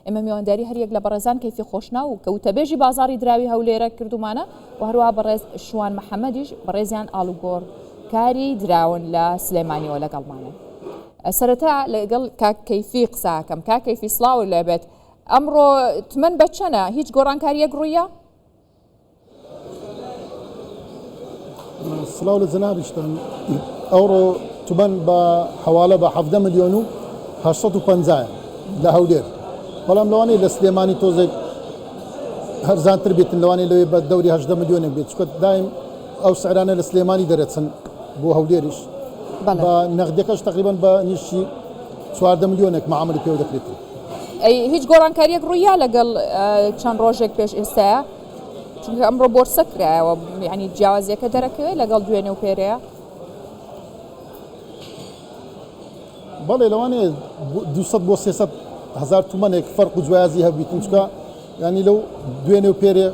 ئێمە میوانداری هەریەک لە بەڕێزان کەیفی خۆشناو کە وتەبێژی بازاڕی دراوی هەولێرە کردومانە و هەروەها بەڕێز شوان محەمەدیش بەڕێزیان ئاڵوگۆڕ کاری دراون لە سلێمانیەوە لەگەڵمانن. سەرەتا لەگەڵ کاک کەیفی قساکەم کاک کەیفی سڵاو لێبێت ئەمڕۆ تمەن بە چەنە هیچ گۆڕانکاریەک ڕوویە؟ سڵاو لە جەنابیشتان ئەوڕۆ تمەن بە حەواڵە بە 17 ملیۆن و 850 لە هەولێر بەڵام لەوانەیە لە سلێمانی تۆزێک هەرزانتر بێتن لەوانەیە لەوێ بە دەوری 18 ملیۆنێک بێت چونکە دایم ئەو سعرانە لە سلێمانی دەرەچن بۆ هەولێریش بە نەغدەکەش تقریبا بە نیشی 14 ملیۆنێک معاملی پێوە دەکرێت. ئەی هیچ گۆڕانکاریەک ڕوویا لەگەڵ چەند ڕۆژێک پێش ئێستاە؟ چونکە ئەمڕۆ بۆرسە کرایەوە یعنی جیاوازیەکە دەرەکەوێت لەگەڵ دوێنێ و پێرەیە. بەڵێ لەوانەیە 200 بۆ 300 هزار تومەنێک فەرق و جیاوازی هەبیتن چکە ینی لەو دوێنێ و پێرێ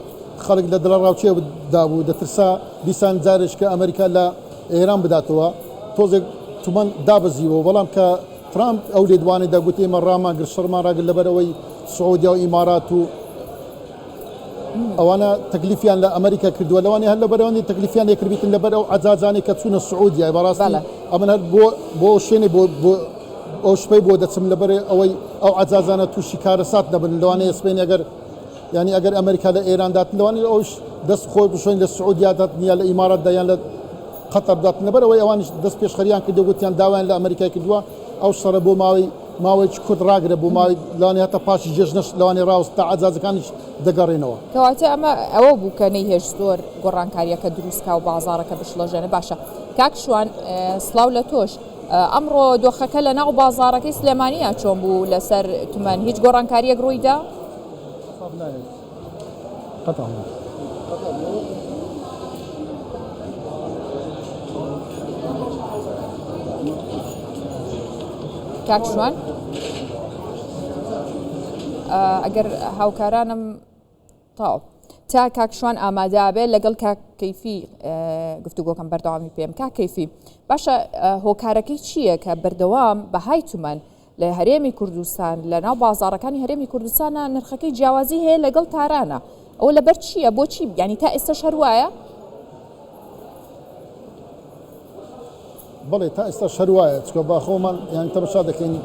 خەڵک لە دڵە ڕاوچێ دابوو دەترسا دیسان جارێک کە ئەمریکا لە ئێران بداتەوە تۆزێک تومەن دابەزیوە بەڵام کە ترامپ ئەو لێدوانەی دا گوتی ئێمە ڕامان گرت شەڕمان ڕاگرت لەبەر ئەوەی سعودیا و ئیمارات و ئەوانە تەکلیفیان لە ئەمریکا کردووە لەوانەیە هەر لەبەرەوەندی تەکلیفیان لێکردبیتن لەبەر ئەو عەجاجانەی کە چوونە سعودیا بەڕاستی ئەمن هەر بۆ بۆ شوێنێ بۆ بۆ ئەو شپەی بۆ دەچم لەبەر ئەوەی ئەو عەجاجانە تووشی کارەسات نەبن لەوانەیە سبەینێ ئەگەر یعنی ئەگەر ئەمریکا لە ئێران داتن لەوانەیە ئەوش دەست خۆی بشۆین لە سعودیا داتن یا لە ئیماراتدا یان لە قەتەر داتن لەبەر ئەوەی ئەوانیش دەست پێشخەریان کردو گوتیان داوایان لە ئەمریکای کردووە ئەو شەڕە بۆ ماوەی ماوەیەکی کورت ڕاگرە بۆ ماوەی لەوانەیە هەتا پاشی جێژنەش لەوانەیە ڕاوەست تا عەجاجەکانیش دەگەڕێنەوە. کەواتە ئەمە ئەوە بوو کە نەیهێشت زۆر گۆڕانکارییەکە دروست کا و بازاڕەکە بشڵەژێنێ. باشە کاک شوان سڵاو لە تۆش. ئەمڕۆ دۆخەکە لە ناو بازاڕەکەی سلێمانییە چۆن بوو لەسەر تمەن هیچ گۆڕانکارییەک ڕوویدا؟ کاک شوان ئەگەر هاوکارانم تاو تا کاک شوان ئامادە بێت لەگەڵ کاک کەیفی گفتوگۆکەم بەردەوامی پێم کاک کەیفی باشە هۆکارەکەی چییە کە بەردەوام بەهای تومەن لە هەرێمی کوردستان لە ناو بازاڕەکانی هەرێمی کوردستانە نرخەکەی جیاوازی هەیە لەگەڵ تارانە ئەوە لەبەر چییە بۆچی ینی تا ئێستاش هەر وایە؟ بەڵێ تا ئێستا شەر وایە چکە با خۆمان یان تەمەشا دەکەین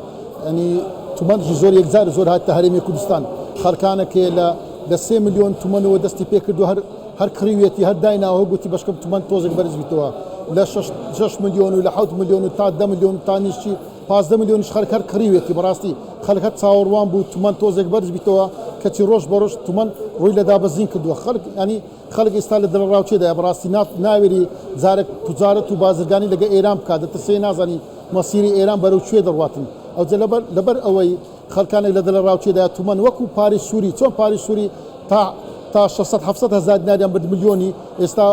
ینی تومەنێکی زۆر یەکجار زۆر هاتە هەرێمی کوردستان خەڵکانەکەی لە لە سێ ملیۆن تومەنەوە دەستی پێکردو هەر هەر کڕیویەتی هەر دایناوە گوتی بەشکم تومەن تۆزێک بەرز بیتەوە لە 6 ملیۆن و لە 7 ملیۆن و تا 10 ملیۆن تا نیشی 15 ملیۆنیش خەڵک هەر کڕیوێتی بەڕاستی خەڵک هەر چاوەڕوان بوو تومەن تۆزێک بەرز بیتەوە کەچی ڕۆژ بە ڕۆژ تومەن ڕووی لە دابەزین کردووە خەڵک ینی خەڵک ئێستا لە دڵەڕاوکێدایە بەڕاستی ناوێری جارێک توجارەت و بازرگانی لەگە ئێران بکات دەترسێ نازانی مەسیری ئێران بەرەو کوێ دەڕواتن ئەوجە لەبەر لەبەر ئەوەی خەڵکانێک لە دڵەڕاوکێدایە تومەن وەکو پارەی سوری چۆن پارەی سوری تا تا 600 700 هەزار دیناریان برد ملیۆنی ئێستا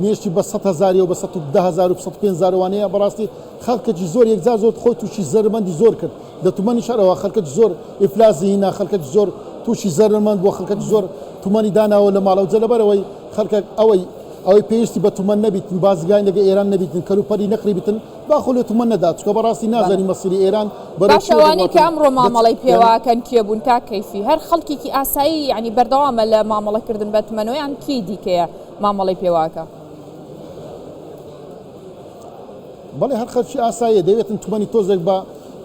نێشتی بە 100 هەزاری و بە 110 هەزار و 105 هەزار وانەیە بەڕاستی خەڵکێکی زۆر یەکجار زۆر خۆی تووشی زەرمەندی زۆر کرد لە تومەنیش هەرەوە خەڵکێکی زۆر ئیفلاسی هینا خەڵکێکی زۆر تووشی زەرەرمەند بووە خەڵکێکی زۆر تومەنی داناوە لە ماڵەوە جە لەبەرئەوەی خەڵکێک ئەوەی ئەوەی پێویستی بە تومەن نەبیتن بازرگانی لەگە ئێران نەبیتن کەلوپەلی نەکڕیبیتن با خۆ لە تومەن نەدات چونکە بەڕاستی نازانی مەسیری ئێران بەرەو باشە کوێ ئەوانەی کە دەڕواتن ئەمڕۆ دەچ مامەڵەی یانی پێواکەن کێ بوون کاک کەیفی هەر خەڵکێکی ئاسایی یانی بەردەوامە لە مامەڵەکردن بە تمەنەوە یان کێی دیکەیە مامەڵەی پێواکە؟ بەڵێ هەر خەرکی ئاساییە دەیەوێتن تومەنی تۆزێک بە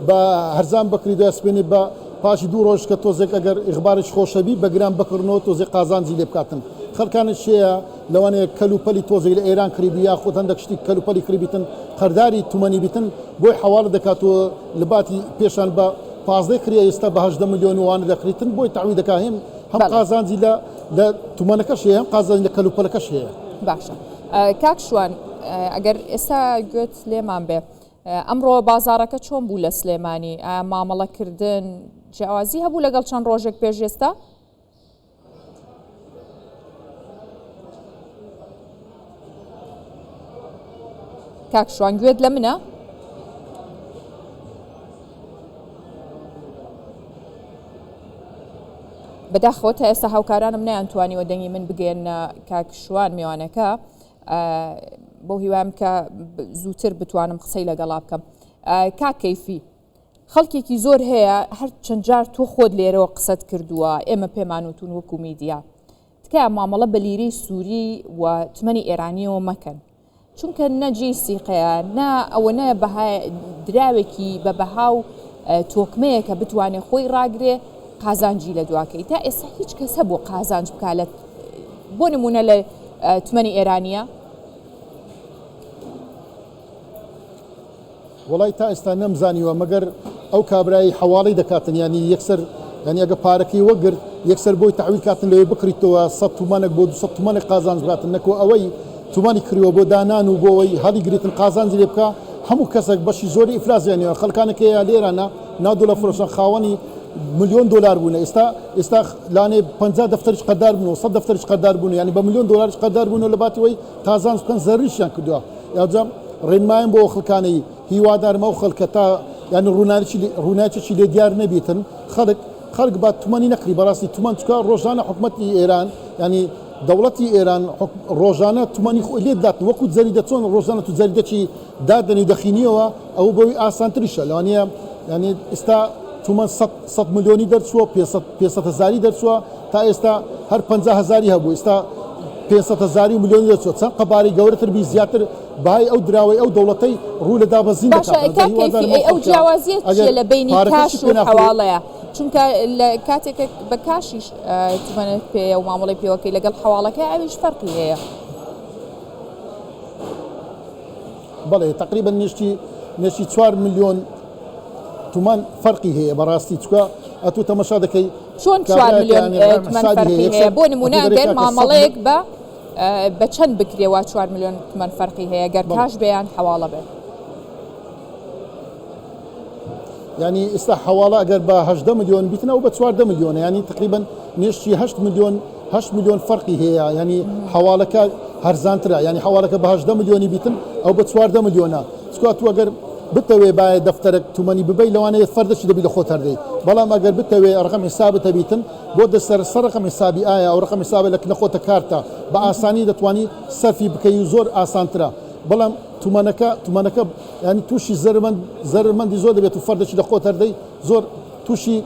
بە هەرزان بکری دوای سپێنی بە پاشی دوو ڕۆژ کە تۆزێک ئەگەر ئیخبارێکی خۆشەبی بە گران بکڕنەوە تۆزێک قازانجی لێ بکاتن خەڵکانێک شەیە لەوانەیە کەل و پەلی تۆزێک لە ئێران کڕیبی یاخود هەندێک شتی کەل و پەلی کڕیبیتن قەرداری تومەنی بیتن بۆی حەواڵە دەکات و لە باتی پێشان بە پازدەی کڕیە ئێستا بە 18 ملیۆن وانە دەکڕیتن بۆی تەعوی دەکا هەم هەم قازانجی لە لە تومەنەکەش هەیە هەم قازانجی لە کەلوپەلەکەش هەیە. باشە کاک شوان ئەگەر ئێستا گوێت لێمان بێ ئەمڕۆ بازارەکە چۆن بوو لە سلێمانی مامەڵەکردن جیاوازی هەبوو لەگەڵ چەند ڕۆژێک پێش ئێستا؟ کاک شوان گوێت لە منە؟ بەداخەوە تا ئێستا هاوکارانم نەیانتوانیوە دەنگی من بگەیەننە کاک شوان میوانەکە بەو هیوام کە زووتر بتوانم قسەی لەگەڵا بکەم کاک کەیفی. خەڵکێکی زۆر هەیە هەر چەند جار تۆ خۆت لێرەوە قسەت کردووە ئێمە پێمان وتون وەکو میدیا تکایە مامەڵە بە لیرەی سووری و تمەنی ئێرانیەوە مەکەن چونکە نە جێی سیقەیە نە ئەوەنە بەها دراوێکی بە بەها و تۆکمەیە کە بتوانێ خۆی ڕاگرێ قازانجی لە دواکەی تا ئێستا هیچ کەس هەبوو قازانج بکا لە بۆ نمونە لە تمەنی ئێرانیە؟ وەڵای تا ئێستا نەمزانیوە مەگەر ئەو کابرای حەواڵەی دەکاتن یانی یەکسەر یانی ئەگە پارەکەی وەگرت یەکسەر بۆی تەحویل کاتن لەوێ بکڕیتەوە سە تومانێک بۆ 200 تومانێک قازانج بکاتن نەکۆ ئەوەی تومانی کڕیوە بۆ دانان و بۆ ئەوەی هەڵیگریتن قازانجی لێ بکا هەموو کەسێک بەشی زۆری ئیفلاسیان نیوە خەڵکانێک هەیە لێرانە ناو دۆلار فرۆشان خاوەنی ملیۆن دۆلار بوونە ئێستا ئێستا لانێ 50 دەفتەریش قەردار بوون و 100 دەفتەریش قەردار بوون یانی بە ملیۆن دۆلاریش قەردار بوون و لە باتی وەی قازانج بکەن زەرریشیان کردووە یاجا ڕێنمایم بۆ ئەو خەڵکانەی هیوادارم ئەو خەڵکە تا یانی ڕووناکی ڕووناکێکی لێ دیار نەبیتن خەڵک خەڵک با تومەنی نەکڕی بەڕاستی تومەن چکە ڕۆژانە حکومەتی ئێران ینی دەوڵەتی ئێران ڕۆژانە تومەنی خۆی لێ دات وەکو جەریدە چۆن ڕۆژانە تو جەریدەکی دادەنی و دەخینیەوە ئەو بۆی ئاسانتریشە لەوانەیە ینی ئێستا تومەن 100 ملیۆنی دەرچووە 500 هزاری دەرچووە تا ئێستا هەر 50 هزاری هەبوو ئێستا 500 هزاری و ملیۆنی دەرچووە چەند قەبارەی گەورەتر بی زیاتر بەهای ئەو دراوەی ئەو دەوڵەتەی ڕوو لە دابەزین باشە دەکات. کاک کەیفی ئەی ئەو جیاوازیە چیە لە بەینی کاش و حەواڵەیە چونکە لە کاتێک بە کاشیش تمەنت پێیە و مامەڵەی پێوەکەی لەگەڵ حەواڵەکە ئەویش فەرقی هەیە. بەڵێ تقریبا نشتی نشتی 4 ملیۆن تومان فەرقی هەیە بەڕاستی چکە ئەتوو تەمەشا دەکەی چۆن 4 ملیۆن تومان فەرقی هەیە بۆ نمونە گەر مامەڵەیەک بە بە چەند بکرێ وا چوار ملیۆن تمەن فەرقی هەیە گەر کاش بێ یان حەواڵە بێ؟ ینی ئێستا حەواڵە ئەگەر بە هەدە ملیۆن بیتن ئەو بە چواردە ملیۆنە ینی تقریبن نێشتی هەشت ملیۆن هەشت ملیۆن فەرقی هەیە ینی حەواڵەکە هەرزانترە ینی حەواڵەکە بە هەدە ملیۆنی بیتن ئەو بە چواردە ملیۆنە چکات تو ئەگەر بتەوێ باە دەفتەرێک تومەنی ببەی لەوانەیە فەردەشی دەبی لە خۆت هەردەی بەڵام ئەگەر بتەوێ ڕقم حسابت هەبیتن بۆ دەسەر سەر ڕەقەم حسابی ئایا ئەو ڕەقەم حسابە لە کنە خۆتە کارتە بە ئاسانی دەتوانی سەرفی بکەی و زۆر ئاسانترە بەڵام تومەنەکە تومەنەکە ینی تووشی زەرمەند زەرمەندی زۆر دەبێت و فەردەکی لە خۆت هەردەی زۆر تووشی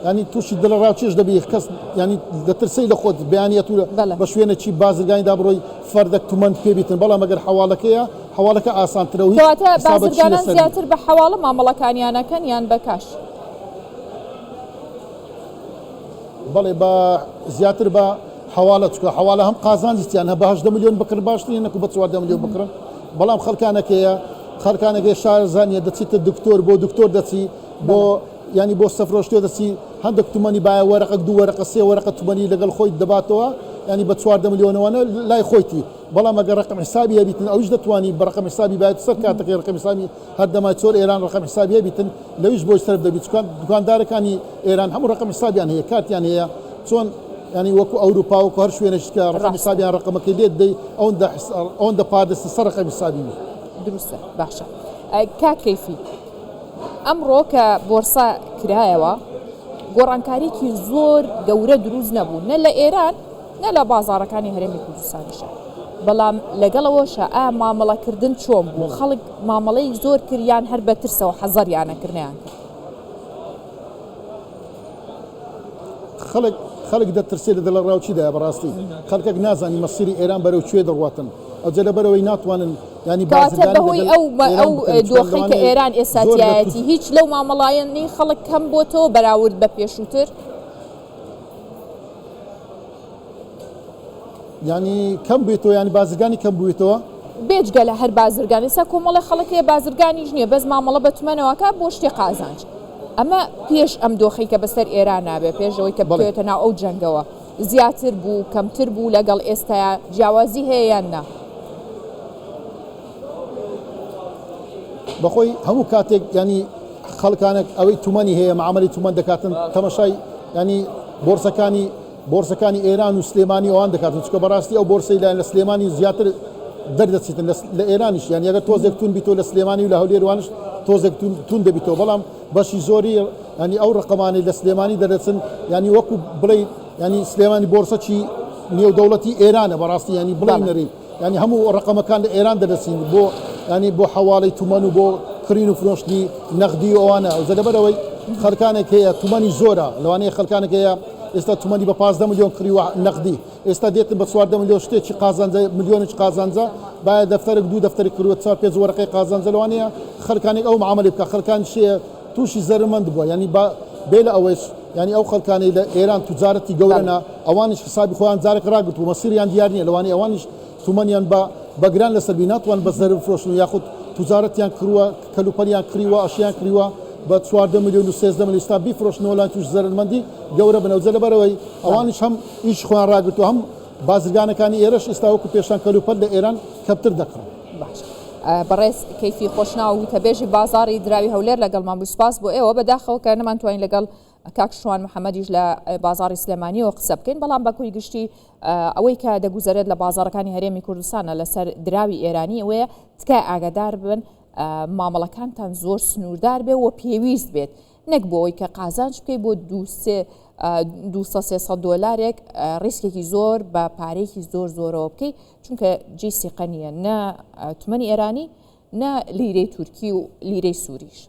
ینی تووشی دڵەڕاوکێش دەبی کەس ینی دەترسی لە خۆت بەیانە تو بە شوێنێکی بازرگانیدا بڕۆی فەردەک تومەن پێ بیتن بەڵام ئەگەر حەواڵەکەیە حەواڵەکە ئاسانترە و هیچ کەواتە حسابەکی بازرگانان لەسەر نییە. زیاتر بە حەواڵە مامەڵەکانیانەکەن یان بە کاش؟ بەڵێ بە زیاتر بە حەواڵە چکە حەواڵە هەم قازانجی تیان هە بە هەژدە ملیۆن بکڕن باشترین نەکو بە چواردە ملیۆن بکڕن بەڵام خەڵکانەکەیە خەڵکانەکەی شارەزانیە دەچیتە دکتۆر بۆ دکتۆر دەچی بۆ ینی بۆ سەفرۆشتێ دەچی هەندێک تومەنی باە وەرەقە دوو وەرەقە سێ وەرەقە تومەنی لەگەڵ خۆی دەباتەوە ینی بە چواردە ملیۆنەوەە لای خۆیتی بەڵام ئەگەر ڕقم حسابی هەبیتن ئەویش دەتوانی بە ڕقم حسابی باێت سەر کاتەکەی ڕقم حسابی هەر دەمای چۆر ئێران ڕقم حسابی هەبیتن لەویش بۆی سەرف دەبی چکان دوکاندارەکانی ئێران هەموو ڕقم حسابیان هەیە کارتیان هەیە چۆن ینی وەکو ئەوروپا وەکو هەر شوێنێک کە ڕقم حسابیان ڕقمەکەی لێت دەی ئەوەندە ئەوەندە پادەستی سەر ڕقم حسابی بی. دروستە باشە کاک کەیفی ئەمڕۆ کە بۆرسە کرایەوە گۆڕانکاریکی زۆر گەورە دروست نەبوو نە لە ئێران نە لە بازاڕەکانی هەرێمی کوردستانیشە بەڵام لەگەڵ ئەوەشا ئایا مامەڵەکردن چۆن بوو خەڵک مامەڵەی زۆر کرد یان هەر بە ترسەوە حەزەریانە کرد نەیان کرد؟ خەڵک خەڵک دەترسێ لە دڵەڕاوکیدایە بەڕاستی خەڵکەک نازانی مەسیری ئێران بەرەو کوێ دەڕواتن ئەوجە لەبەرەوەی ناتوانن ینی کەواتە بازرگانی بەهۆی لەگەڵ ئەو ئێران ئەو بکەن چونکە دۆخەی کە لەوانەیە ئێران ئێستا زۆر لە تیایەتی هیچ لەو مامەڵایەنەی خەڵک کەم بۆتەوە بەراورد بە پێشووتر؟ یانی کەم بێتەوە یانی بازرگانی کەم بووێتەوە؟ بێجگە لە هەر بازرگان ئێستا کۆمەڵێ خەڵک هەیە بازرگانیش نییە بەس مامەڵە بە تمەنەوە ئەکا بۆ شتێ قازانج ئەمە پێش ئەم دۆخەی کە بەسەر ئێران نابێ پێش ئەوەی کە بکەوێتە ناو ئەو جەنگەوە زیاتر بوو کەمتر بوو لەگەڵ ئێستایا جیاوازی هەیە یان نا؟ بەخۆی هەموو کاتێک ینی خەڵکانێک ئەوەی تومەنی هەیە معامەلەی تومەن دەکاتن تەمەشای ینی بۆرسەکانی بۆرسەکانی ئێران و سلێمانی ئەوان دەکاتن چکە بەڕاستی ئەو بۆرسەی لایەن لە سلێمانی زیاتر دەردەچیتن لە ئێرانیش یان یەگە تۆزێک تون بیتەوە لە سلێمانی و لە هەولێروانش تۆزێک تون دەبیتەوە بەڵام بەشی زۆری ینی ئەو ڕقەمانەی لە سلێمانی دەردەچن ینی وەکو بڵێ ینی سلێمانی بۆرسەکی نێودەوڵەتی ئێرانە بەڕاستی ینی بڵێ نەری یانی هەموو ڕەقەمەکان لە ئێران دەرەچین بۆ یانی بۆ حەواڵەی تومەن و بۆ کڕین و فرۆشتنی نەغدی و ئەوانە ئەوجە لەبەرئەوەی خەڵکانێک هەیە تومەنی زۆرە لەوانەیە خەڵکانێک هەیە ئێستا تومەنی بە 15 ملیۆن کڕیوە نەغدی ئێستا دێتن بە 14 ملیۆن شتێکی قازانجە ملیۆنێکی قازانجە باە دەفتەرێک دوو دەفتەری کڕیوە چوار پێنج وەرەقەی قازانجە لەوانەیە خەڵکانێک ئەو معامەلەی بکە خەڵکان شێ تووشی زەرمەند بووە یعنی با بێ لە ئەوەیش یعنی ئەو خەڵکانەی لە ئێران توجارەتی گەورەنە ئەوانیش حسابی خۆیان جارێک ڕاگرتووە مەسیریان دیار نییە لەوانەیە ئەوانیش تومەنیان بە بە گران لەسەر بی ناتوان بە زەرر بفرۆشن و یاخود توجارەتیان کڕوە کەلوپەلیان کڕیوە ئەشیان کڕیوە بە 14 ملیۆن و 13 ملیۆن ئیستا بیفرۆشنەوە لان توش زەرەرمەندی گەورە بن ئەوجە لەبەرئەوەی ئەوانیش هەم ئیش خۆیان ڕاگرتوە هەم بازرگانەکانی ئێرەش ئیستا وەکو پێشان کەلوپەل لە ئێران کەمتر دەکڕن. باش بەڕێز کەیفی خۆشناو وتەبێژی بازاڕی دراوی هەولێر لەگەڵمان بوو سوپاس بۆ ئێوە بەداخەوە کە نەمانتوانی لەگەڵ کاک شوان محەممەدیش لە بازاڕی سلێمانیەوە قسە بکەین بەڵام بە کۆی گشتی ئەوەی کە دەگوزەرێت لە بازاڕەکانی هەرێمی کوردستانە لەسەر دراوی ئێرانی ئەوەیە تکای ئاگادار بن مامەڵەکانتان زۆر سنووردار بێ و پێویست بێت نەک بۆ ئەوەی کە قازانج بکەی بۆ دوسێ 200 دلارێک ڕیسکێکی زۆر بە پارێکی زۆر زۆرەوە بکەیت چونکە جی سیقە نییە نە تمەنی ئێرانی نە لیرەی تورکی و لیرەی سووریش.